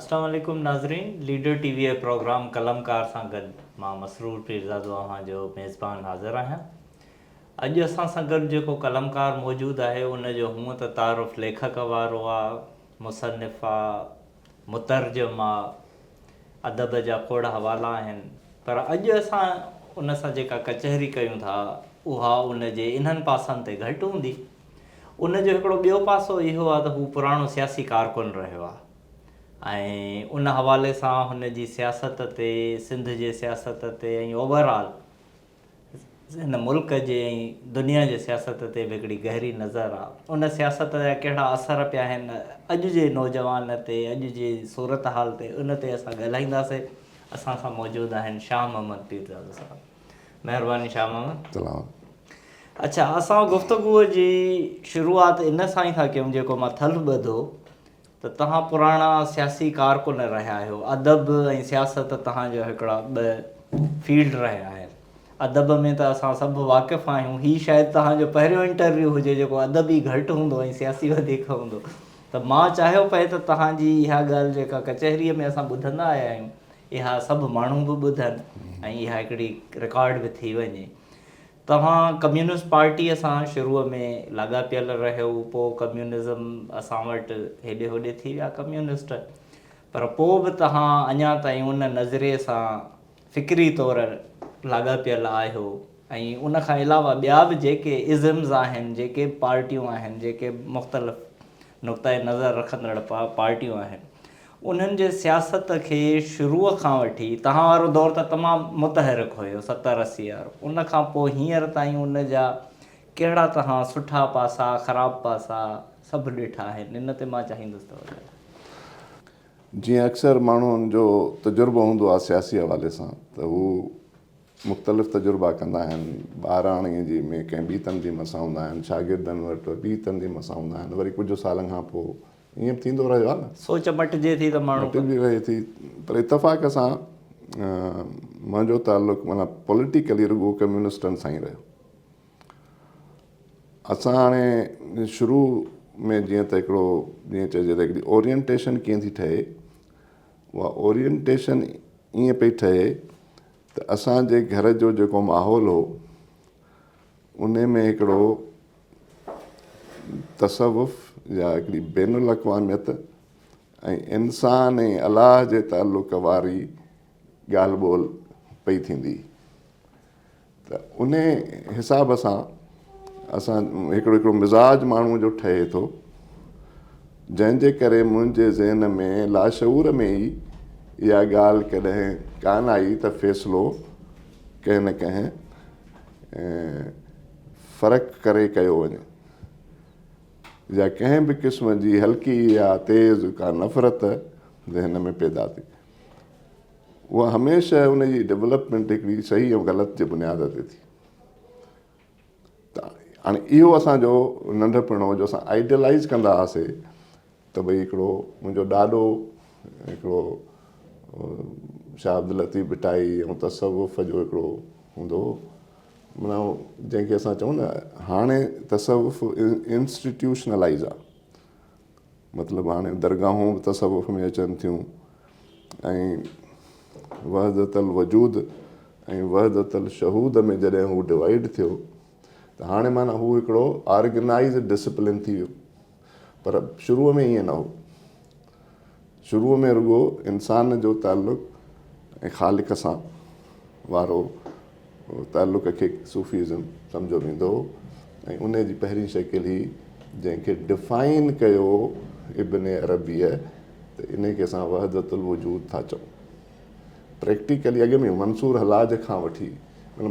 اسلام عليڪم ناظرين ليڊر ٽي وي پروگرام قلمڪار سان گڏ مان مسرور پيرزادو اوهان جو ميزبان حاضر آهيان. اڄ اسان سان گڏ جيڪو قلمڪار موجود آهي ان جو هونء ته تعارف ليکڪ وارو آ، مصنف آ، مترجم آ، ادب جا کوڙ حوالا آهن پر اڄ اسان ان سان جيڪا ڪچهري ڪيون ٿا اها ان جي انهن پاسن تي گهٽ هوندي. ان جو هڪڙو ٻيو پاسو اهو آ ته هو پراڻو سياسي ڪارڪن رهيو آ ۽ ان حوالي سان هن جي سياست تي، سنڌ جي سياست تي ۽ اوور آل هن ملڪ جي ۽ دنيا جي سياست تي به هڪڙي گهري نظر آ. ان سياست جا ڪهڙا اثر پيا آهن اڄ جي نوجوان تي، اڄ جي صورتحال تي، ان تي اسان ڳالهائينداسين. اسان سان موجود آهن شاهه محمد پيرزادو صاحب. مهرباني شاهه محمد. سلام. اڇا اسان گفتگوء جي شروعات ان سان ئي ٿا ڪيون جيڪو مان ٿلهه ٻڌو ته توهان پراڻا سياسي ڪارڪن رهيا آهيو، ادب ۽ سياست توهان جا هڪڙا ٻه فيلڊ رهيا آهن. ادب ۾ ته اسان سڀ واقف آهيون، هي شايد توهان جو پهريون انٽرويو هجي جيڪو ادبي گهٽ هوندو ۽ سياسي وڌيڪ هوندو ته مان چاهيو پئي ته توهان جي اها ڳالهه جيڪا ڪچهريء ۾ اسان ٻڌندا آيا آهيون اها سڀ ماڻهو به ٻڌن ۽ اها هڪڙي رڪارڊ به ٿي وڃي. توهان ڪميونسٽ پارٽيء سان شروع ۾ لاڳاپيل رهيو، پوء ڪميونزم اسان وٽ هيڏي هوڏي ٿي ويا ڪميونسٽ، پر پوء به توهان اڃا تائين ان نظريي سان فڪري طور لاڳاپيل آهيو ۽ ان کان علاوه ٻيا به جيڪي ازمز آهن، جيڪي به پارٽيون آهن، جيڪي به مختلف نقطه نظر رکندڙ پارٽيون آهن، انهن جي سياست کي شروع کان وٺي، توهان وارو دور ته تمام متحرڪ هيو 70 80 وارو، ان کان پوء هينئر تائين ان جا ڪهڙا توهان سٺا پاسا، خراب پاسا سڀ ڏٺا آهن، ان تي مان چاهيندس ته وڌايو. جيئن اڪثر ماڻهن جو تجربو هوندو آهي سياسي حوالي سان ته هو مختلف تجربا ڪندا آهن، ٻاراڻي جي ۾ ڪنهن ٻي تنظيم سان هوندا آهن، شاگردن وٽ ٻي تنظيم سان هوندا آهن، وري ڪجهه سالن کان پوء ائين به ٿيندو رهيو آهي نه. سوچ مٽجي ٿي ته ماڻهو. مٽبي رهي ٿي پر اتفاق سان منهنجو تعلق معنيٰ پوليٽيڪلي رڳو ڪميونسٽن سان ئي رهيو. اسان هاڻي شروع ۾ جيئن ته هڪڙو جيئن چئجي ته هڪڙي اورينٽيشن ڪيئن ٿي ٺهي اها اورينٽيشن ائين پئي ٺهي ته اسان جي گهر جو جيڪو ماحول هو ان ۾ هڪڙو تصوف يا هڪڙي بين الاقواميت ۽ انسان ۽ الله جي تعلق واري ڳالهه ٻولهه پئي ٿيندي ته ان حساب سان اسان هڪڙو هڪڙو مزاج ماڻهوء جو ٺهي ٿو جنهن جي ڪري منهنجي ذهن ۾ لاشعور ۾ ئي اها ڳالهه ڪڏهن ڪانه آئي ته فيصلو ڪنهن نه ڪنهن فرق ڪري ڪيو وڃي يا ڪنهن به قسم جي هلڪي يا تيز ڪا نفرت ذهن ۾ پيدا ٿئي اها هميشه ان جي ڊولپمينٽ هڪڙي صحيح ۽ غلط جي بنياد تي ٿي ته هاڻي اهو اسانجو ننڍپڻ هو جو اسان آئيڊيلائز ڪندا هئاسي ته ڀئي هڪڙو منهنجو ڏاڏو هڪڙو شاهه عبداللطيف ڀٽائي ۽ تصوف جو هڪڙو هوندو هو معنيٰ جنهن کي اسان چئون نه هاڻي تصوف انسٽيٽيوشنلائز آ مطلب هاڻي درگاهون به تصوف ۾ اچن ٿيون ۽ وحدت الوجود ۽ وحدت الشهود ۾ جڏهن هو ڊوائيڊ ٿيو ته هاڻي معنيٰ هو هڪڙو آرگنائز ڊسپلن ٿي ويو پر شروع ۾ ائين نه هو. شروع ۾ رڳو انسان جو تعلق ۽ خالق سان وارو تعلق کي صوفيزم سمجهيو ويندو هو ۽ ان جي پهرين شڪل هئي جنهن کي ڊفائن ڪيو ابن عربيء ته ان کي اسان وحدت الوجود ٿا چئون. پريڪٽيڪلي اڳ ۾ منصور حلاج کان وٺي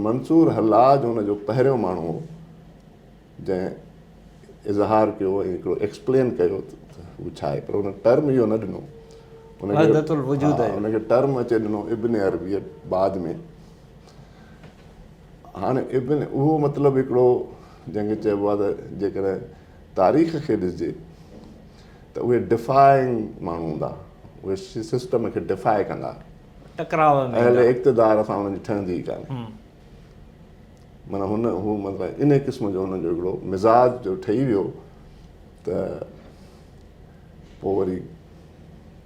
منصور حلاج ان جو پهريون ماڻهو هو جنهن اظهار ڪيو ۽ هڪڙو ايڪسپلين ڪيو ته هو ڇا آهي پر ان ٽرم اهو نه ڏنو وحدت الوجود آهي ان کي ٽرم اچي ڏنو ابن عربيء بعد ۾ هاڻي ابن اهو مطلب هڪڙو جنهن کي چئبو آهي ته جيڪڏهن تاريخ کي ڏسجي ته اهي ڊفائنگ ماڻهو هوندا اهي سسٽم کي ڊفائي ڪندا ٽڪراء ۾ اهل اقتدار سان انهن جي ٺهندي ئي ڪانه معنيٰ هن هو مطلب انهي قسم جو هن جو هڪڙو مزاج جو ٺهي ويو ته پوء وري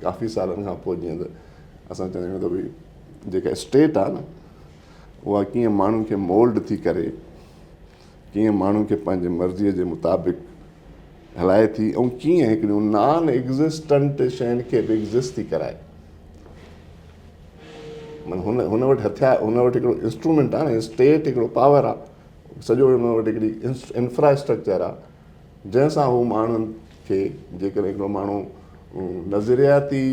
ڪافي سالن کان پوء جيئن ته اسان چوندا آهيون ته ڀئي جيڪا اسٽيٽ آهي نه اها ڪيئن ماڻهن کي مولڊ ٿي ڪري، ڪيئن ماڻهن کي پنهنجي مرضيء جي مطابق هلائي ٿي ۽ ڪيئن هڪڙيون نان ايگزسٽنٽ شين کي به ايگزسٽ ٿي ڪرائي. معنيٰ هن هن وٽ هٿيار هن وٽ هڪڙو انسٽرومينٽ آهي نه اسٽيٽ هڪڙو پاور آهي سڄو هن وٽ هڪڙي انفرا اسٽرڪچر آهي جنهن سان هو ماڻهن کي جيڪڏهن هڪڙو ماڻهو نظرياتي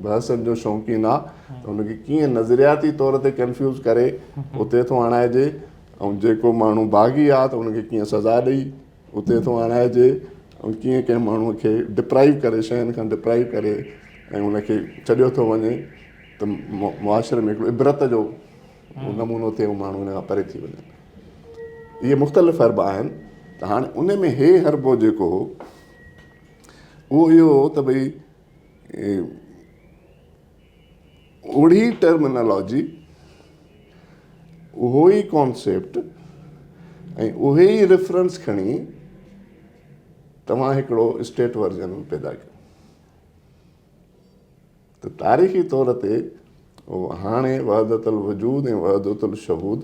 بحثن جو شوقين آ ته هن کي ڪيئن نظرياتي طور تي ڪنفيوز ڪري اتي ٿو آڻائجي ۽ جيڪو ماڻهو باغي آ ته ان کي ڪيئن سزا ڏئي اتي ٿو آڻائجي ۽ ڪيئن ڪنهن ماڻهو کي ڊپرائيو ڪري شين کان ڊپرائيو ڪري ۽ ان کي ڇڏيو ٿو وڃي ته معاشري ۾ هڪڙو عبرت جو نمونو ٿئي ۽ ماڻهو ان کان پري ٿي وڃن. اهي مختلف حربا آهن ته هاڻي ان ۾ هي حربو جيڪو هو اهو اهو هو ته ڀئي اهڙي ٽرمنالاجي اهو ئي ڪانسيپٽ ۽ اهي ئي ريفرنس کڻي توهان هڪڙو اسٽيٽ ورجن پيدا ڪيو ته تاريخي طور تي هاڻي وحدت الوجود ۽ وحدت الشهود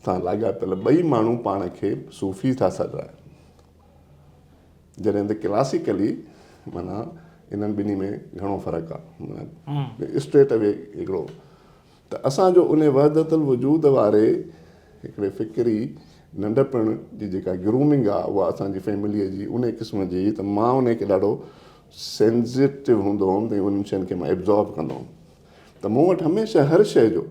سان لاڳاپيل ٻئي ماڻهو پاڻ کي صوفي ٿا سڏرائن. جڏهن ته ڪلاسيڪلي معنيٰ انهن ٻنهي ۾ گهڻو فرق آ معنيٰ اسٽريٽ اوي هڪڙو ته اسان جو ان وحدت الوجود واري هڪڙي فڪري ننڍپڻ جي جيڪا گرومنگ آ اها اسان جي فيمليء جي ان قسم جي هئي ته مان ان کي ڏاڍو سينسيٽو هوندو هوم ته انهن شين کي مان ابزارب ڪندو هوم ته مون وٽ هميشه هر شيء جو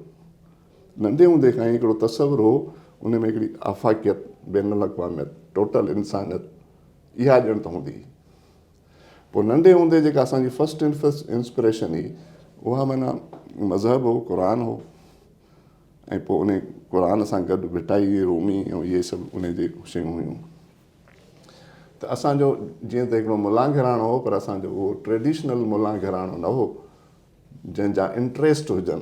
ننڍي هوندي کان ئي هڪڙو تصور هو، ان ۾ هڪڙي آفاقيت، بين الاقواميت، ٽوٽل انسانيت اها ڄڻ ته هوندي هئي. پوء ننڍي هوندي جيڪا اسان جي فرسٽ انسپريشن هئي، اها معنيٰ مذهب هو، قرآن هو ۽ پوء ان قرآن سان گڏ ڀٽائي، رومي ۽ اهي سڀ ان جي شيون هيون. ته اسان جو جيئن ته هڪڙو ملان گهراڻو هو پر اسان جو اهو ٽريڊيشنل ملان گهراڻو نه هو. جنهن جا انٽريسٽ هجن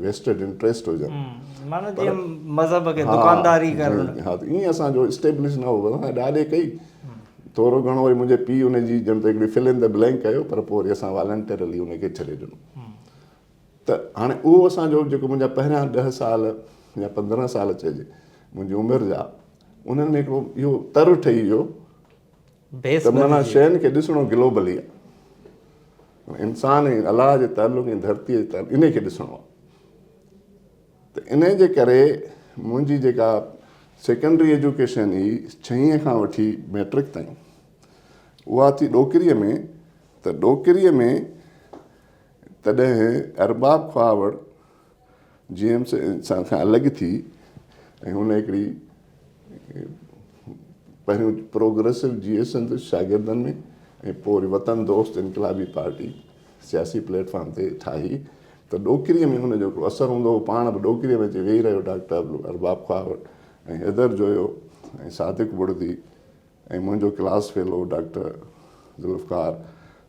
ويسٽيڊ انٽريسٽ هجن معنيٰ جيئن مذهب کي دڪانداري ڪرڻ ها ته ائين اسان جو اسٽيبلش نه هو اسان ڏاڏي ڪئي ٿورو گهڻو وري منهنجي پيء ان جي ڄڻ ته هڪڙي فل ان the blank ڪيو پر پوء وري اسان والنٽرلي ان کي ڇڏي ڏنو ته هاڻي اهو اسان جو جيڪو منهنجا پهريان ڏهه سال يا 15 سال چئجي منهنجي عمر جا انهن ۾ هڪڙو اهو تر ٺهي ويو ته معنيٰ شين کي ڏسڻو گلوبلي آهي. انسان ۽ الله جي تعلق ۽ ڌرتيء جي تعلق انهي کي ڏسڻو آهي. ته انهي جي ڪري منهنجي جيڪا سيڪنڊري ايجوڪيشن هئي ڇهين کان وٺي مئٽرڪ تائين اها ٿي ڏوڪريء ۾ ته ڏوڪريء ۾ تڏهن ارباب خواهوڙ جي ايم سان کان الڳ ٿي ۽ هن هڪڙي پهريون پروگريسو جي ايس سنڌ شاگردن ۾ ۽ پوء وري وطن دوست انقلابي پارٽي سياسي پليٽ فارم تي ٺاهي ته ڏوڪريء ۾ هن جو هڪڙو اثر هوندو هو پاڻ به ڏوڪريء ۾ اچي ويهي رهيو ڊاڪٽر ارباب خواهه وٽ ۽ حيدر جويو ۽ صادق بڙدي ۽ منهنجو ڪلاس فيلو ڊاڪٽر ذوالفقار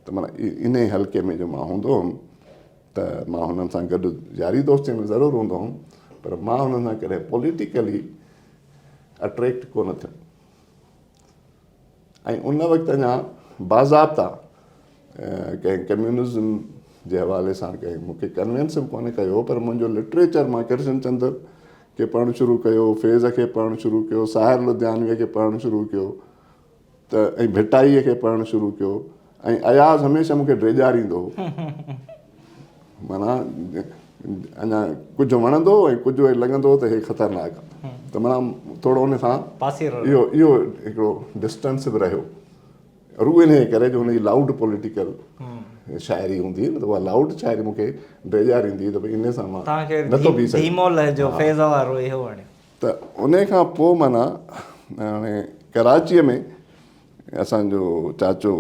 ته معنيٰ انهي حلقي ۾ جو مان هوندو هوم ته مان هنن سان گڏ ياري دوستي ۾ ضرور هوندو هوم پر مان هنن سان ڪڏهن پوليٽيڪلي اٽريڪٽ ڪونه ٿيم ۽ ان وقت اڃا باضابطا ڪنهن ڪميونزم جي حوالي سان ڪنهن مون کي ڪنوينس به ڪونه ڪيو هو پر منهنجو لٽريچر مان ڪرشن چندر کي پڙهڻ شروع ڪيو، فيض کي پڙهڻ شروع ڪيو، ساحر لڌيانويء کي پڙهڻ شروع ڪيو ته ۽ ڀٽائيء کي پڙهڻ شروع ڪيو ۽ اياز هميشه مون کي ڊيڄاريندو هو معنيٰ اڃا ڪجهه وڻندو هو ۽ ڪجهه وري لڳندو هو ته هي خطرناڪ آهي ته معنيٰ ٿورو ان سان اهو اهو هڪڙو ڊسٽنس به رهيو رڳو انهيء ڪري جو هن جي لائوڊ پوليٽيڪل شاعري هوندي هئي نه ته اها لائوڊ شاعري مون کي ڊيڄاريندي هئي ته ڀئي انهيء سان مان نٿو بيهي سگهان. ڌيمو لهجو فيض وارو اهو وڻيو. ته انهيء کان پوء معنيٰ هاڻي ڪراچيء ۾ اسان جو چاچو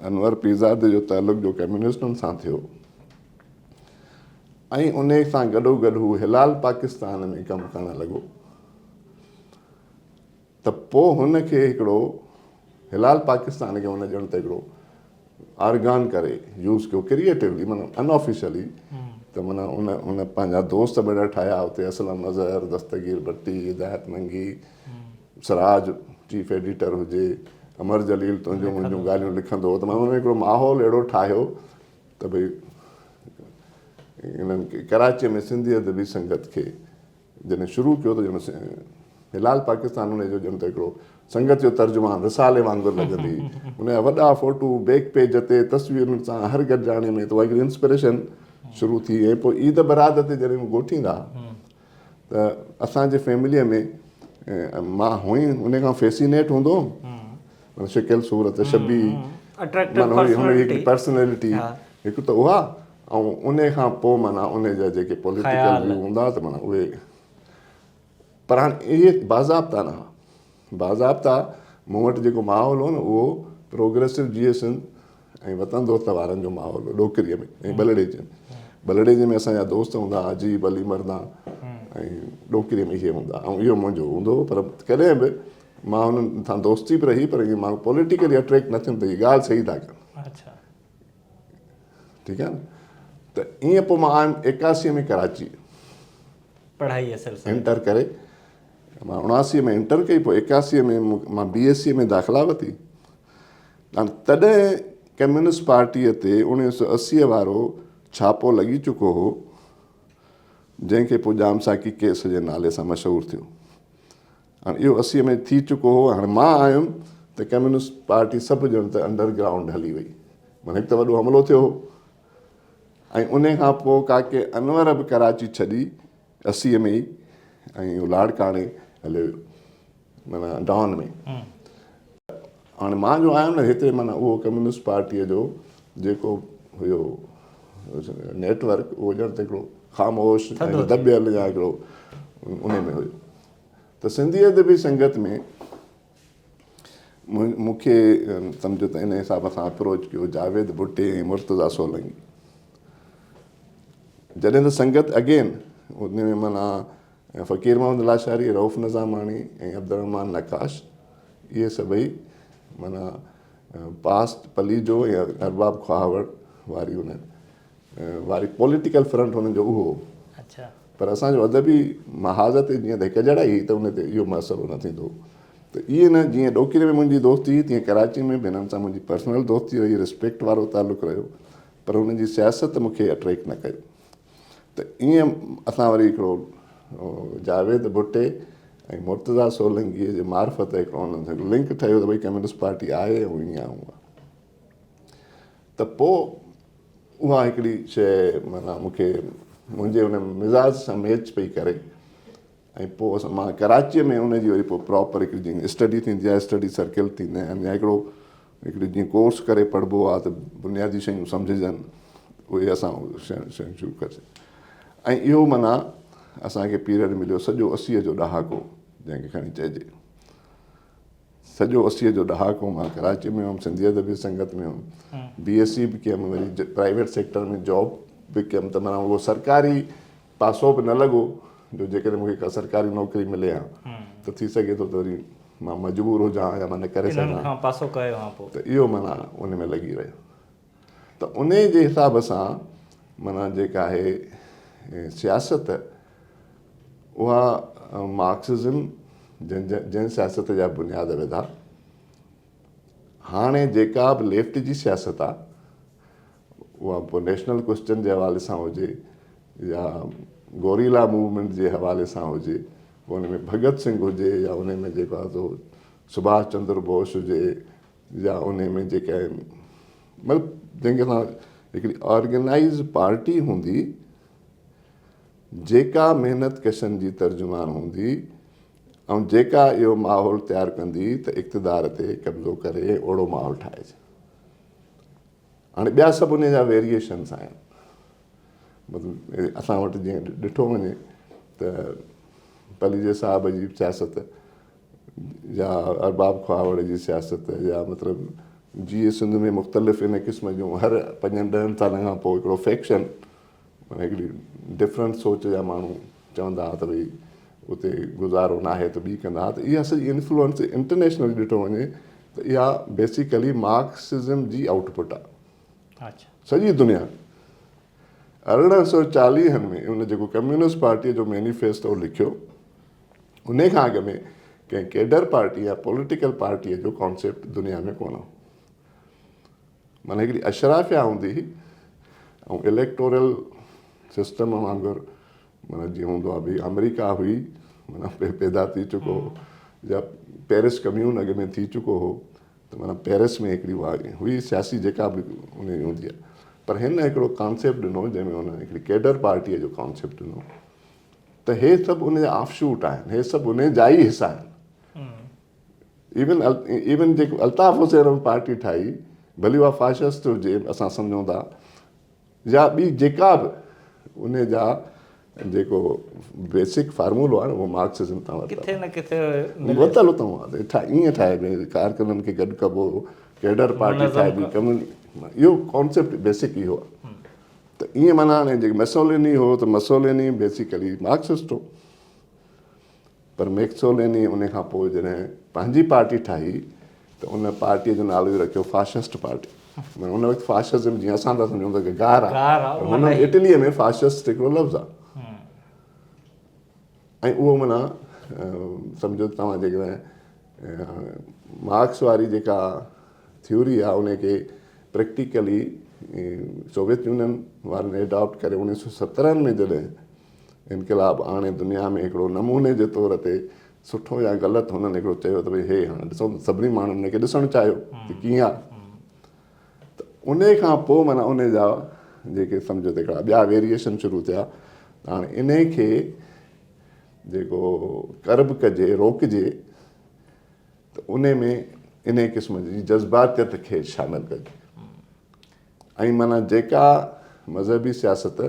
انور پيرزادي جو تعلق جو ڪميونسٽن سان ٿيو ۽ انهيء سان گڏوگڏ هو هلال پاڪستان ۾ ڪم ڪرڻ لڳو. ته پوء هن کي هڪڙو هلال پاڪستان کي هن ڄڻ ته هڪڙو آرگان ڪري يوز ڪيو ڪريئيٽولي معنيٰ ان آفيشلي ته معنيٰ ان هن پنهنجا دوست به ٺاهيا اتي اسلم اظهر، دستگير ڀٽي، هدايت منگي، سراج چيف ايڊيٽر هجي امر جليل تنهنجون منهنجون ڳالهيون لکندو هو ته معنيٰ ان هڪڙو ماحول اهڙو ٺاهيو ته ڀئي انهن ڪراچيء ۾ سنڌي ادبي سنگت کي جڏهن شروع ڪيو ته ڄڻ هلال پاڪستان ان جو ڄڻ ته هڪڙو سنگت جو ترجمان رسالي وانگر لڳندي هئي. ان جا وڏا فوٽو بيڪ پيج تي تصويرن سان هر گڏجاڻي ۾ ته اها هڪڙي انسپريشن شروع ٿي ۽ پوء عيد براد تي جڏهن هو ڳوٺ ايندا ته اسان جي فيمليء ۾ مان هونئن ان کان فيسينيٽ هوندو هوم معنيٰ شڪل صورت شبيهه معنيٰ هن جي هڪڙي پرسنلٽي هڪ ته اها ۽ ان کان پوء معنيٰ ان جا جيڪي پوليٽيڪل ويو هوندا ته معنيٰ اهي پر هاڻي اهي باضابطا نه هئا. باضابطا مون وٽ جيڪو ماحول هو نه اهو پروگريسو جيئي سنڌ ۽ وطن دوست وارن جو ماحول هو ڏوڪريء ۾ ۽ ٻلهڙيجي ۾. ٻلهڙيجي ۾ اسان جا دوست هوندا هئا عجيب علي مردان ۽ ڏوڪريء ۾ اهي هوندا ۽ اهو منهنجو هوندو هو پر ڪڏهن به مان انهن سان دوستي به رهي پر ائين مان پوليٽيڪلي اٽريڪٽ نه ٿيم ته هي ڳالهه صحيح ٿا ڪن. ٺيڪ آهي نه ته ائين پوء مان آيم 81 ۾ ڪراچي پڙهائي جي سلسلي انٽر ڪري مان 79 ۾ انٽر ڪئي پوء 81 ۾ مان بي ايس سي ۾ داخلا ورتي هاڻي تڏهن ڪميونسٽ پارٽيء تي 1980 وارو ڇاپو لڳي چڪو هو جنهن کي پوء ڄام ساقي ڪيس جي نالي سان مشهور ٿيو هاڻي اهو 80 ۾ ٿي چڪو هو، هاڻي مان آيم ته ڪميونسٽ پارٽي سڀ ڄڻ ته انڊر گرائونڊ هلي وئي. معنيٰ هڪ ته وڏو حملو ٿيو هو ۽ انهي کان پوء ڪاڪي انور به ڪراچي ڇڏي 80 ۾ ئي ۽ اهو لاڙڪاڻي هليو ويو معنيٰ ڊان ۾. هاڻي مان جو آيم نه هتي معنيٰ اهو ڪميونسٽ پارٽيء جو جيڪو هيو نيٽ ورڪ اهو ڄڻ ته هڪڙو خاموش ۽ دٻيل يا هڪڙو انهي ۾ هيو. ته سنڌي ادبي سنگت ۾ مون کي سمجهو ته ان حساب سان اپروچ ڪيو جاويد ڀٽي ۽ مرتضيٰ سولنگي جڏهن ته سنگت اگين ان ۾ معنيٰ فقير محمد لاشاري رئوف نظاماڻي ۽ عبدالرحمان نقاش اهي سڀئي معنيٰ پاسٽ پليجو ۽ ارباب کهاوڙ واري انهن واري پوليٽيڪل فرنٽ هنن جو اهو هو. پر اسان جو ادبي محاذ تي جيئن ته هڪ جهڙائي هئي ته ان تي اهو مسئلو نه ٿيندو هو ته ائين نه جيئن ڏوڪري ۾ منهنجي دوستي هئي تيئن ڪراچي ۾ به هنن سان منهنجي پرسنل دوستي رهي رسپيڪٽ وارو تعلق رهيو پر هنن جي سياست مون کي اٽريڪٽ نه ڪيو ته ائين اسان وري هڪڙو جاويد ڀٽي ۽ مرتضيٰ سولنگيء جي معرفت هڪڙو انهن سان لنڪ ٺهيو ته ڀئي ڪميونسٽ پارٽي آهي ۽ ائين آهي ته پوء اها هڪڙي شيء معنيٰ مون کي منهنجي ان مزاج سان ميچ پئي ڪري ۽ پوء اسان مان ڪراچيء ۾ ان جي وري پوء پراپر هڪڙي جيئن اسٽڊي ٿيندي آهي اسٽڊي سرڪل ٿيندا آهن يا هڪڙو هڪڙي جيئن ڪورس ڪري پڙهبو آهي ته بنيادي شيون سمجهجن اهي اسان شيون شروع ڪري ۽ اهو معنيٰ اسانکي پيريڊ مليو سڄو اسيء جو ڏهاڪو جنهن کي کڻي چئجي سڄو اسيء جو ڏهاڪو مان ڪراچيء ۾ هيم، سنڌي ادبي سنگت ۾ هيم، بي ايس سي به ڪيم، وري پرائيويٽ سيڪٽر ۾ جاب به ڪيم ته معنيٰ اهو سرڪاري پاسو به نه لڳو جو جيڪڏهن مون کي ڪا سرڪاري نوڪري ملي ها ته ٿي سگهي ٿو ته وري مان مجبور هجان ها يا مان نه ڪري سگهان ها پاسو ڪيو ها پوء ته اهو معنيٰ ان ۾ لڳي رهيو ته انهي جي حساب سان معنيٰ جيڪا آهي سياست اها مارڪسزم جنهن سياست جا بنياد وڌا، هاڻي جيڪا به ليفٽ جي سياست آ اها پوء نيشنل ڪوئسچن جي حوالي سان هجي يا گوريلا موومينٽ جي حوالي سان هجي، پوء ان ۾ ڀڳت سنگهه هجي يا ان ۾ جيڪو آ سو سڀاش چندر بوس هجي يا ان ۾ جيڪي آهن مطلب جنهن کي اسان هڪڙي آرگنائيز پارٽي هوندي جيڪا محنت ڪشن جي ترجمان هوندي ۽ جيڪا اهو ماحول تيار ڪندي ته اقتدار تي قبضو ڪري اهڙو ماحول ٺاهجي. هاڻي ٻيا سڀ ان جا ويريئيشنس آهن. مطلب اسان وٽ جيئن ڏٺو وڃي ته پليجي صاحب جي سياست يا ارباب کهاوڙ جي سياست يا مطلب جيئي سنڌ ۾ مختلف ان قسم جون هر پنجن ڏهن سالن کان پوء هڪڙو فيڪشن معنيٰ هڪڙي ڊفرنٽ سوچ جا ماڻهو چوندا ها ته ڀئي اتي گذارو ناهي ته ٻي ڪندا ها ته اها سڄي انفلوئنس انٽرنيشنل ڏٺو وڃي ته اها بيسيڪلي مارڪسزم جي آئوٽ پٽ آهي سڄي دنيا 1840 ۾ ان جيڪو ڪميونسٽ پارٽيء جو مينيفيسٽو لکيو ان کان اڳ ۾ ڪنهن ڪيڊر پارٽي يا پوليٽيڪل پارٽيء جو ڪانسيپٽ دنيا ۾ ڪونه هو. معنيٰ هڪڙي اشرافيا هوندي هئي ۽ اليڪٽورل سسٽم وانگر معنيٰ جيئن هوندو آهي ڀئي آمريڪا هئي معنيٰ پيدا ٿي چڪو هو يا پيرس ڪميون اڳ ۾ ٿي چڪو هو ته معنيٰ پيرس ۾ هڪڙي اها هئي سياسي جيڪا به ان جي هوندي آهي پر هن هڪڙو ڪانسيپٽ ڏنو جنهن ۾ هن هڪڙي ڪيڊر پارٽيء جو ڪانسيپٽ ڏنو ته هي سڀ ان جا آف شوٽ آهن، هي سڀ ان جا ئي حصا آهن. ايون ايون جيڪو الطاف حسين به پارٽي ٺاهي ڀلي اها فاشسٽ هجي اسان سمجهون ٿا يا ٻي جيڪا به ان جا جيڪو بيسڪ فارمولو آهي نه اهو مارڪسزم تان ورتل ڪٿي نه ڪٿي ورتل اتان آهي ائين ٺاهي ڪارڪنن کي گڏ ڪبو ڪيڊر پارٽي ٺاهبي ڪميوني اهو ڪانسيپٽ بيسڪ اهو آهي ته ائين معنيٰ هاڻي جيڪي مسوليني هو ته مسوليني بيسيڪلي مارڪسسٽ هو پر ميڪسوليني ان کان پوء جڏهن پنهنجي پارٽي ٺاهي ته ان پارٽيء جو نالو ئي رکيو فاشسٽ پارٽي. معنيٰ ان وقت فاشزم جيئن اسان ٿا سمجهون ته گار آهي پر هن اٽليء ۾ فاشسٽ هڪڙو لفظ آهي ۽ اهو معنيٰ سمجهو توهان جيڪڏهن مارڪس واري جيڪا ٿيوري آهي ان کي پريڪٽيڪلي سوويت يونين وارن ايڊاپٽ ڪري 1917 ۾ جڏهن انقلاب آڻي دنيا ۾ هڪڙو نموني جي طور تي سٺو يا غلط هنن هڪڙو چيو ته ڀئي هي هاڻي ڏسو سڀني ماڻهن ان کي ڏسڻ چاهيو ته ڪيئن آهي ته ان کان پوء معنيٰ ان جا جيڪي سمجهو ته هڪڙا ٻيا ويريئيشن شروع ٿيا ته هاڻي ان کي جيڪو ڪرب ڪجي روڪجي ته ان ۾ ان قسم جي جذباتيت کي شامل ڪجي ۽ معنيٰ جيڪا مذهبي سياست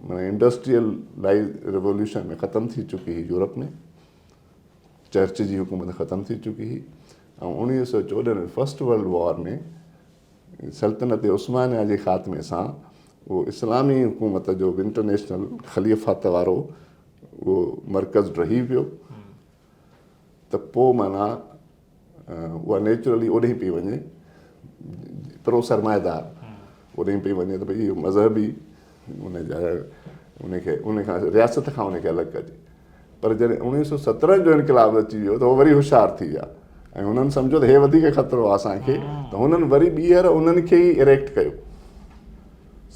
معنيٰ انڊسٽريل لائيز ريوليوشن ۾ ختم ٿي چڪي هئي يورپ ۾ چرچ جي حڪومت ختم ٿي چڪي هئي ۽ 1914 ۾ فرسٽ ورلڊ وار ۾ سلطنت عثمانيه جي خاتمي سان اهو اسلامي حڪومت جو به انٽرنيشنل خليفت وارو اهو مرڪز ڊهي ويو ته پوء معنيٰ اها نيچرلي اوڏهين پئي وڃي پرو سرمائيدار اوڏهين پئي وڃي ته ڀئي اهو مذهبي ان جا ان کي ان کان رياست کان ان کي الڳ ڪجي پر جڏهن 1917 جو انقلاب اچي ويو ته هو وري هوشيار ٿي ويا ۽ هنن سمجهيو ته هي وڌيڪ خطرو آهي اسان کي ته هنن وري ٻيهر انهن کي ئي اريڪٽ ڪيو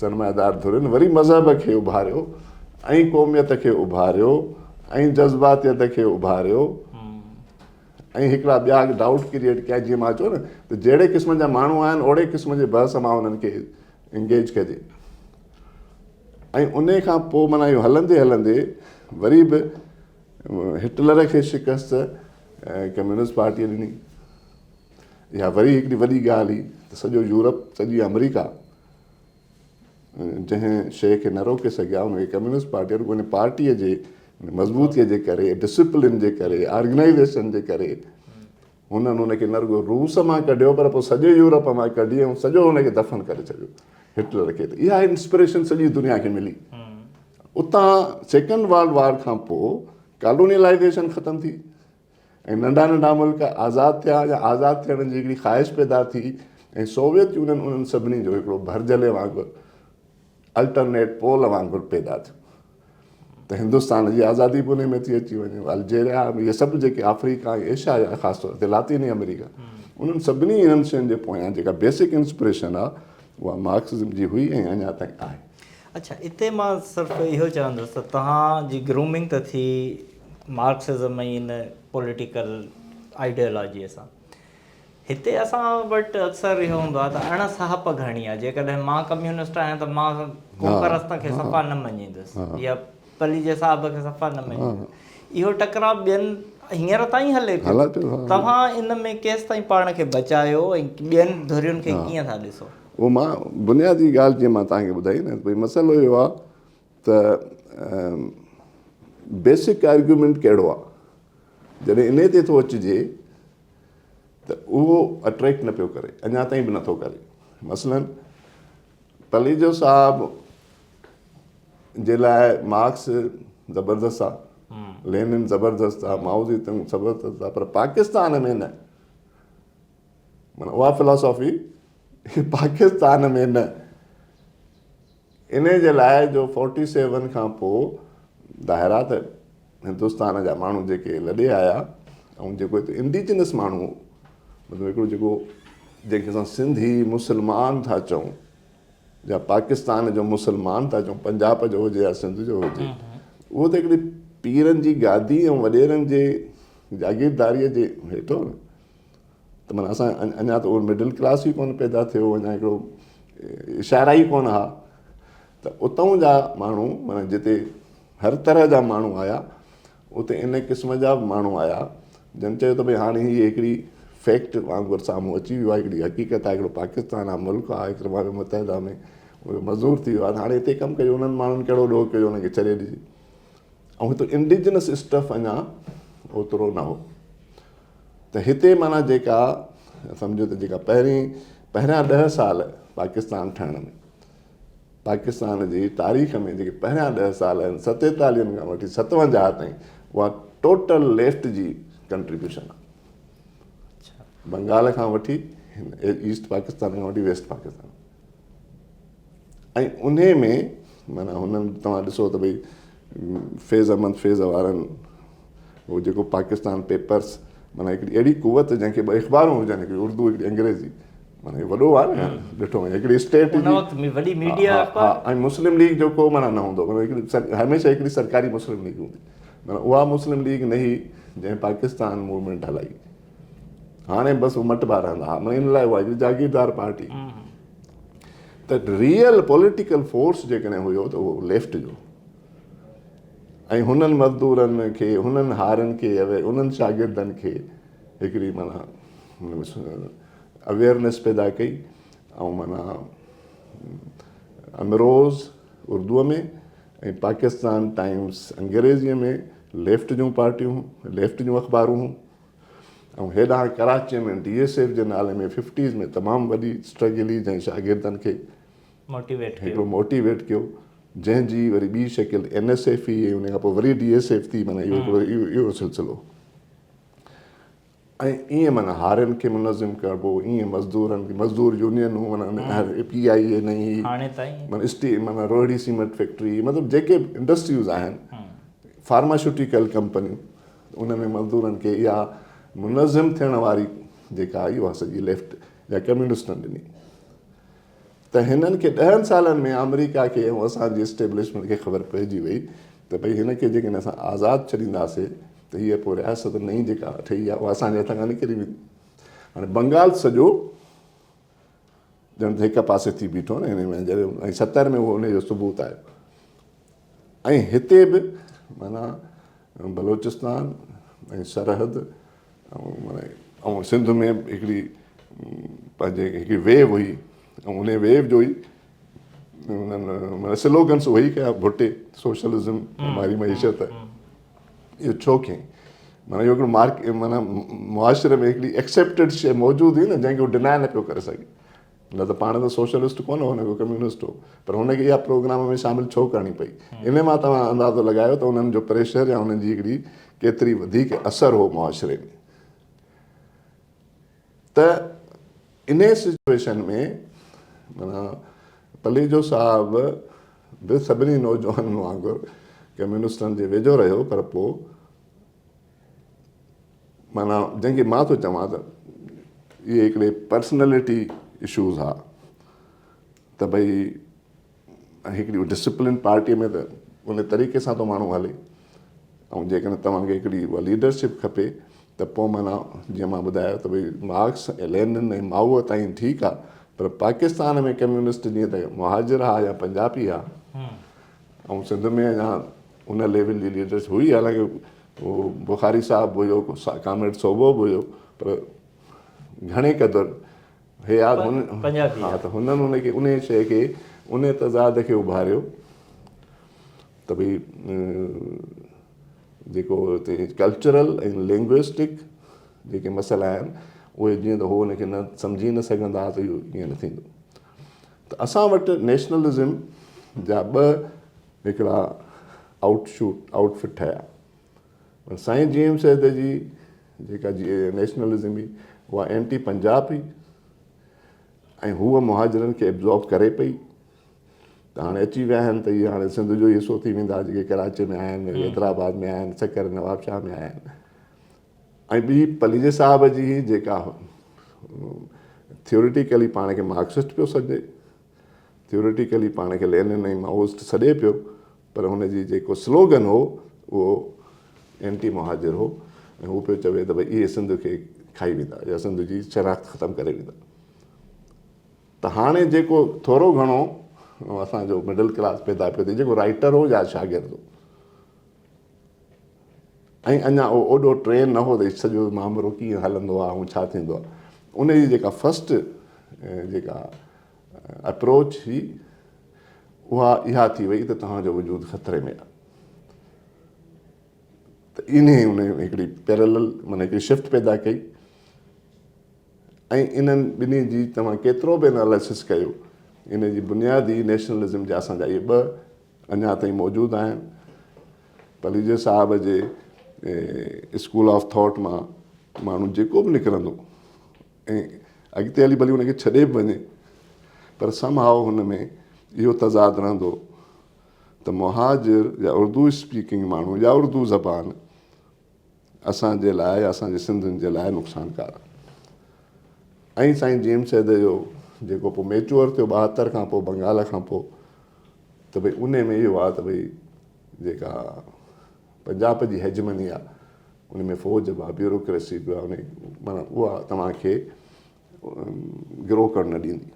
سرمائيدار ڌرين وري مذهب کي اڀاريو ۽ قوميت کي اڀاريو ۽ جذباتيت کي اڀاريو ۽ هڪڙا ٻيا ڊائوٽ ڪريئيٽ ڪيا جيئن مان چيو نه ته جهڙي قسم جا ماڻهو آهن اوڙي قسم جي بحث مان انهن کي انگيج ڪجي ۽ ان کان پوء معنيٰ اهو هلندي هلندي وري به هٽلر کي شڪست ڪميونسٽ پارٽيء ڏني. اها وري هڪڙي وڏي ڳالهه هئي ته سڄو يورپ سڄي آمريڪا جنهن شيء کي نه روڪي سگهيا ان کي ڪميونسٽ پارٽي رڳو ان پارٽيء جي مضبوطيء جي ڪري ڊسپلن جي ڪري آرگنائيزيشن جي ڪري هنن ان کي نه رڳو روس مان ڪڍيو پر پوء سڄي يورپ مان ڪڍي ۽ سڄو ان کي دفن ڪري ڇڏيو هٽلر کي ته اها انسپريشن سڄي دنيا کي ملي اتان سيڪنڊ ورلڊ وار کان پوء ڪالونيلائيزيشن ختم ٿي ۽ ننڍا ننڍا ملڪ آزاد ٿيا يا آزاد ٿيڻ جي هڪڙي خواهش پيدا ٿي ۽ سوويت يونين انهن سڀني جو هڪڙو ڀرجهلي وانگر الٽرنيٽ پول وانگر پيدا ٿيو ته هندستان جي آزادي به ان ۾ ٿي اچي وڃي الجيريا اهي سڀ جيڪي آفريڪا ۽ ايشيا جا خاص طور تي لاطيني آمريڪا انهن سڀني انهن شين جي پويان جيڪا بيسڪ انسپريشن آهي اها مارڪسزم جي هئي ۽ اڃا تائين آهي. اڇا اتي مان صرف اهو چوندس ته توهان جي گرومنگ ته ٿي مارڪسزم ۽ ان پوليٽيڪل آئيڊيالاجيء سان. هتي اسان وٽ اڪثر اهو هوندو آهي ته اڻ سهپ گهڻي آهي. جيڪڏهن مان ڪميونسٽ آهيان ته مان قومپرست کي صفا نه مڃيندس يا پليجي صاحب کي صفا نه مڃيندس. اهو ٽڪراء ٻين هينئر تائين هلي پيو. توهان ان ۾ ڪيستائين پاڻ کي بچايو ۽ ٻين ڌرين کي ڪيئن ٿا ڏسو؟ اهو مان بنيادي ڳالهه جيئن مان توهان کي ٻڌائي نه ڀئي مسئلو اهو آهي ته بيسڪ آرگيومينٽ ڪهڙو آهي جڏهن انهي تي ٿو اچجي ته اهو اٽريڪٽ نه پيو ڪري اڃا تائين به نٿو ڪري مثلا پليجو صاحب جي لاء مارڪس زبردست آهي لينن زبردست آهي مائوزي تنگ زبردست آهي پر پاڪستان ۾ نه معنيٰ اها فلاسافي پاڪستان ۾ نه انهي جي لاء جو فورٽي سيون کان پوء ظاهر آهي ته هندستان جا ماڻهو جيڪي لڏي آيا ۽ جيڪو هتي انڊيجنس ماڻهو هو مطلب هڪڙو جيڪو جنهن کي اسان سنڌي مسلمان ٿا چئون يا پاڪستان جو مسلمان ٿا چئون پنجاب جو هجي يا سنڌ جو هجي اهو ته هڪڙي پيرن جي گادي ۽ وڏيرن جي جاگيرداريء جي هيٺ هو نه ته معنيٰ اسان اڃا ته اهو مڊل ڪلاس ئي ڪونه پيدا ٿيو اڃا هڪڙو اشارا ئي ڪونه ها ته اتئون جا ماڻهو معنيٰ جتي هر طرح جا ماڻهو آيا اتي ان قسم جا به ماڻهو آيا جن چيو ته ڀئي هاڻي هي هڪڙي فيڪٽ وانگر سامهون اچي ويو آهي هڪڙي حقيقت آهي هڪڙو پاڪستان آهي ملڪ آهي اقوام متحده ۾ اهو مزور ٿي ويو آهي هاڻي هتي ڪم ڪجو انهن ماڻهن ڪهڙو ڏوهه ڪيو انهن کي ڇڏي ڏجي ۽ هتو انڊيجنس اسٽف اڃا اوترو نه هو ته هتي معنيٰ جيڪا سمجهو ته جيڪا پهرين پهريان ڏهه سال پاڪستان ٺهڻ ۾ پاڪستان جي تاريخ ۾ جيڪي پهريان ڏهه سال آهن ستيتاليهن کان وٺي ستونجاهه تائين اها ٽوٽل ليفٽ جي ڪنٽريبيوشن آهي بنگال کان وٺي ايسٽ پاڪستان کان وٺي ويسٽ پاڪستان ۽ انهي ۾ معنيٰ هنن توهان ڏسو ته ڀئي فيض احمد فيض وارن هو جيڪو پاڪستان پيپرس معنيٰ هڪڙي اهڙي قوت جنهن کي ٻه اخبارون هجن هڪڙي اردو هڪڙي انگريزي معنيٰ هي وڏو آهي نه ڏٺو وڃي هڪڙي اسٽيٽ ان وقت ۾ وڏي ميڊيا اخبار ۽ مسلم ليگ جو ڪو معنيٰ نه هوندو معنيٰ هڪڙي هميشه هڪڙي سرڪاري مسلم ليگ هوندي معنيٰ اها مسلم ليگ نه هئي جنهن پاڪستان موومينٽ هلائي هاڻي بس هو مٽبا رهندا ها معنيٰ ان لاء اها هڪڙي جاگيردار پارٽي ته ريئل پوليٽيڪل فورس جيڪڏهن هيو ته اهو ليفٽ جو ۽ هنن مزدورن کي هنن هارين کي انهن شاگردن کي هڪڙي معنيٰ اويئرنيس پيدا ڪئي ۽ معنيٰ امروز اردوء ۾ ۽ پاڪستان ٽائيمز انگريزيء ۾ ليفٽ جون پارٽيون ليفٽ جون اخبارون هيون ۽ هيڏانهن ڪراچيء ۾ ڊي ايس ايف جي نالي ۾ ففٽيز ۾ تمام وڏي اسٽرگل هئي جنهن شاگردن کي هڪڙو موٽيويٽ ڪيو جنهن جي وري ٻي شڪل اين ايس ايف هئي ۽ ان کان پوء وري ڊي ايس ايف ٿي معنيٰ اهو هڪڙو اهو سلسلو ۽ ائين معنيٰ هارين کي منظم ڪربو ائين مزدورن کي مزدور يونينون معنيٰ پي آئي اي نئين هئي هاڻي تائين معنيٰ اسٽي معنيٰ روهڙي سيمنٽ فيڪٽري مطلب جيڪي به انڊسٽريز آهن فارماسيوٽيڪل ڪمپنيون ان ۾ مزدورن کي اها منظم ٿيڻ واري جيڪا آئي اها سڄي ليفٽ يا ڪميونسٽن ڏني ته هنن کي ڏهن سالن ۾ آمريڪا کي ۽ اسان جي اسٽيبلشمينٽ کي خبر پئجي وئي ته ڀئي هن کي جيڪڏهن اسان آزاد ڇڏينداسي ته هيء پوء رياست نئين جيڪا ٺهي آهي اها اسان جي هٿ کان نڪري ويندي. هاڻي بنگال سڄو ڄڻ ته هڪ پاسي ٿي بيٺو نه هن ۾ جڏهن ۽ ستر ۾ اهو ان جو ثبوت آيو ۽ هتي به معنيٰ بلوچستان ۽ سرحد معنيٰ ۽ سنڌ ۾ هڪڙي پنهنجي هڪڙي ويو هئي ۽ ان ويو جو ئي انهن معنيٰ سلوگنس اهي ئي ڪيا ڀٽي سوشلزم ہماري معيشت اهو ڇو ڪيائين معنيٰ اهو هڪڙو مارڪ معنيٰ معاشري ۾ هڪڙي ايڪسيپٽيڊ شيء موجود هئي نه جنهن کي هو ڊنائي نه پيو ڪري سگهي نه ته پاڻ ته سوشلسٽ ڪونه هو نه ڪو ڪميونسٽ هو پر هن کي اها پروگرام ۾ شامل ڇو ڪرڻي پئي ان مان توهان اندازو لڳايو ته انهن جو پريشر يا انهن جي هڪڙي ڪيتري وڌيڪ اثر هو معاشري ۾ ته انهي سچويشن ۾ معنيٰ پليجو صاحب به سڀني نوجوانن وانگر ڪميونسٽن جي ويجهو رهيو پر پوء معنيٰ جنهن کي مان ٿو چوان ته اهي هڪڙي پرسنلٽي اشوز ها ته ڀئي هڪڙي ڊسپلن پارٽي ۾ ته ان طريقي سان ٿو ماڻهو هلي ۽ جيڪڏهن توهان کي هڪڙي اها ليڊرشپ کپي ته پوء معنيٰ جيئن مان ٻڌايو ته ڀئي مارڪس ۽ لينن ۽ مائوء تائين ٺيڪ آهي پر پاڪستان ۾ ڪميونسٽ جيئن ته مهاجر ها يا پنجابي ها ۽ سنڌ ۾ اڃا ان ليول جي ليڊرشپ هئي حالانڪه اهو بخاري صاحب به هيو ڪامريڊ صوبو به هيو پر گهڻي قدر هيا پنجابي ها ته هنن ان کي انهي شيء کي انهي تضاد کي اڀاريو ته ڀئي جيڪو هتي ڪلچرل ۽ لينگوسٽڪ جيڪي مسئلا آهن اهي جيئن ته هو ان کي نه سمجهي نه سگهندا ته اهو ائين نه ٿيندو ته اسان وٽ نيشنلزم جا ٻه هڪڙا آئوٽ شوٽ آئوٽ فٽ ٺهيا پر سائين جي ايم سيد جي جيڪا نيشنلزم هئي اها اينٽي پنجاب هئي ۽ هوء مهاجرن کي ابزارب ڪري پئي. ته هاڻي اچي ويا آهن ته اهي هاڻي سنڌ جو ئي حصو ٿي ويندا جيڪي ڪراچي ۾ آيا آهن حيدرآباد ۾ آيا آهن سکر نوابشاهه ۾ آيا آهن ۽ ٻي پليجي صاحب جي جيڪا ٿيوريٽيڪلي پاڻ کي مارڪسسٽ پيو سڏي ٿيوريٽيڪلي پاڻ کي لينن ۽ مائوسٽ سڏي پيو پر هن جي جيڪو سلوگن هو اهو اينٽي مهاجر هو ۽ هو پيو چوي ته ڀئي اهي سنڌ کي کائي ويندا يا سنڌ جي شناخت ختم ڪري ويندا ته هاڻي جيڪو ٿورو گهڻو اسان جو مڊل ڪلاس پيدا پيو ٿئي جيڪو رائٽر هو يا شاگرد هو ۽ اڃا اهو اوڏو ٽرين نه هو ته سڄو مامرو ڪيئن هلندو آهي ۽ ڇا ٿيندو آهي ان جي جيڪا فرسٽ جيڪا اپروچ هئي اها اها ٿي وئي ته توهان جو وجود خطري ۾ آهي ته انهي ان هڪڙي پيرلل معنيٰ هڪڙي شفٽ پيدا ڪئي ۽ انهن ٻنهي جي توهان ڪيترو به انالائسس ڪيو ان جي بنيادي نيشنلزم جا اسان جا اهي ٻه اڃا تائين موجود آهن. پليجي صاحب جي اسڪول آف ٿاٽ مان ماڻهو جيڪو به نڪرندو ۽ اڳتي هلي ڀلي ان کي ڇڏي به وڃي پر سم هاء هن ۾ اهو تضاد رهندو ته مهاجر يا اردو اسپيڪنگ ماڻهو يا اردو زبان اسان جي لاء يا اسان جي سنڌين جي لاء نقصانڪار آهي ۽ سائين جي ايم سيد جو جيڪو پوء ميچوئر ٿيو 72 کان پوء بنگال کان پوء ته ڀئي ان ۾ اهو آهي ته ڀئي جيڪا پنجاب جي هيجمني آهي ان ۾ فوج به آهي بيوروڪريسي به آهي ان معنيٰ اها توهان کي گرو ڪرڻ نه ڏيندي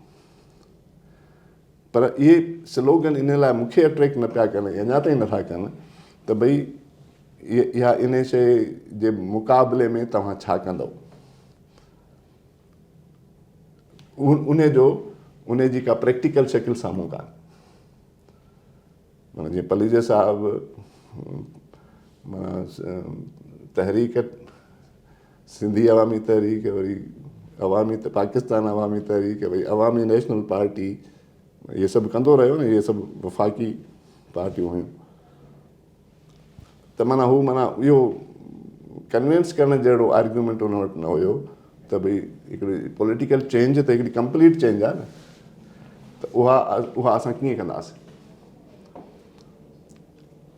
پر اهي سلوگن ان لاء مون کي اٽريڪٽ نه پيا ڪن ۽ اڃا تائين نٿا ڪن ته ڀئي اها ان شيء جي مقابلي ۾ توهان ڇا ڪندؤ ان جو ان جي ڪا پريڪٽيڪل شڪل سامهون ڪانه معنيٰ جيئن پليجي صاحب معنيٰ تحريڪ سنڌي عوامي تحريڪ وري عوامي پاڪستان عوامي تحريڪ وري عوامي نيشنل پارٽي اهي سڀ ڪندو رهيو نه اهي سڀ وفاقي پارٽيون هيون ته معنيٰ هو معنيٰ اهو ڪنوينس ڪرڻ جهڙو آرگيومينٽ ان وٽ نه هيو ته ڀئي هڪڙي پوليٽيڪل چينج ته هڪڙي ڪمپليٽ چينج آهي نه ته اها اها اسان ڪيئن ڪنداسين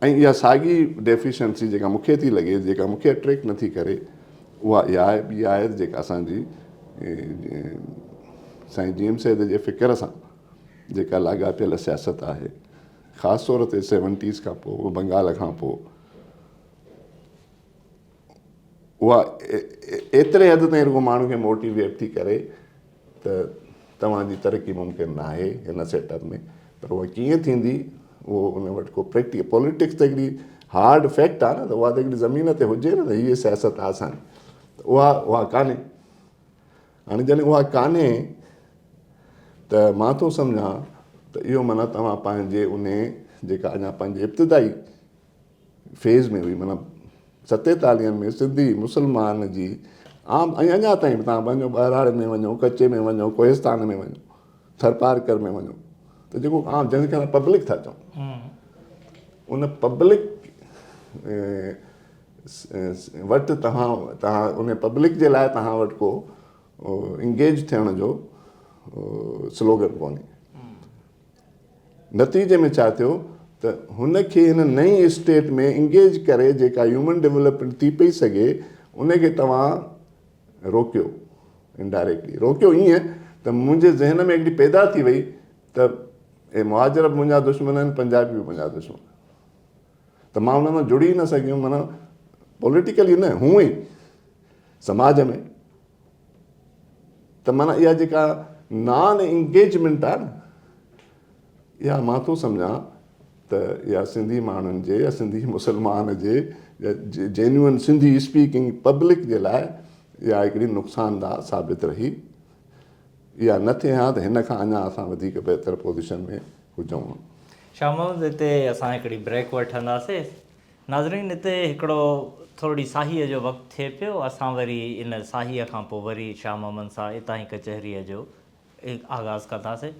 ۽ اها ساڳي ڊيفيشنسي جيڪا مون کي ٿي لڳي جيڪا مون کي اٽريڪٽ نٿي ڪري اها اها آهي ٻي آهي جيڪا اسان جي سائين جي ايم سيد جي فڪر سان جيڪا لاڳاپيل سياست آهي خاص طور تي سيونٽيز کان پوء بنگال کان پوء اها ايتري حد تائين رڳو ماڻهن کي موٽيويٽ ٿي ڪري ته توهان جي ترقي ممڪن ناهي هن سيٽ اپ ۾ پر اها ڪيئن ٿيندي اهو ان وٽ ڪو پريڪٽيڪل پوليٽڪس ته هڪڙي هارڊ فيڪٽ آهي نه ته اها ته هڪڙي زمين تي هجي نه ته هيء سياست آهي اسان ته اها اها ڪانهي هاڻي جڏهن اها ڪانهي ته مان ٿو سمجهان ته اهو معنيٰ توهان پنهنجي ان جيڪا اڃا پنهنجي ابتدائي فيز ۾ هئي معنيٰ ستيتاليهن ۾ سنڌي مسلمان جي عام ۽ اڃا تائين به توهان وڃو ٻهراڙي ۾ وڃو ڪچي ۾ وڃو ڪوهستان ۾ وڃو ٿرپارڪر ۾ وڃو ته جيڪو عام جنهن کي اسان پبلڪ ٿا چئون ان پبلڪ وٽ توهان توهان ان پبلڪ جي لاء توهان وٽ ڪو انگيج ٿيڻ جو سلوگن ڪونهي نتيجي ۾ ڇا ٿيو ته هن کي هن نئين اسٽيٽ ۾ انگيج ڪري جيڪا هيومن ڊولپمينٽ ٿي پئي سگهي ان کي توهان روڪيو انڊائريڪٽلي روڪيو ائين ته منهنجي ذهن ۾ هڪڙي پيدا ٿي وئي ته اهي مهاجر به منهنجا دشمن آهن پنجابي به منهنجا دشمن ته مان انهن سان جڙي نه سگهيم معنيٰ پوليٽيڪلي نه هونئن ئي سماج ۾ ته معنيٰ اها جيڪا نان انگيجمينٽ آهي نه اها مان ٿو سمجهان ته اها سنڌي ماڻهن جي يا سنڌي مسلمان جي يا جينيوئن سنڌي اسپيڪنگ پبلڪ جي لاء اها هڪڙي نقصانده ثابت رهي. اها نه ٿئي ها ته هن کان اڃا اسان وڌيڪ بهتر پوزيشن ۾ هجون ها. شاهه محمد هتي اسان هڪڙي بريڪ وٺنداسين. ناظرين هتي هڪڙو ٿورڙي ساهيء جو وقت ٿئي پيو اسان وري ان ساهيء کان پوء وري شاهه محمد سان اتان ئي ڪچهريء جو آغاز ڪنداسين.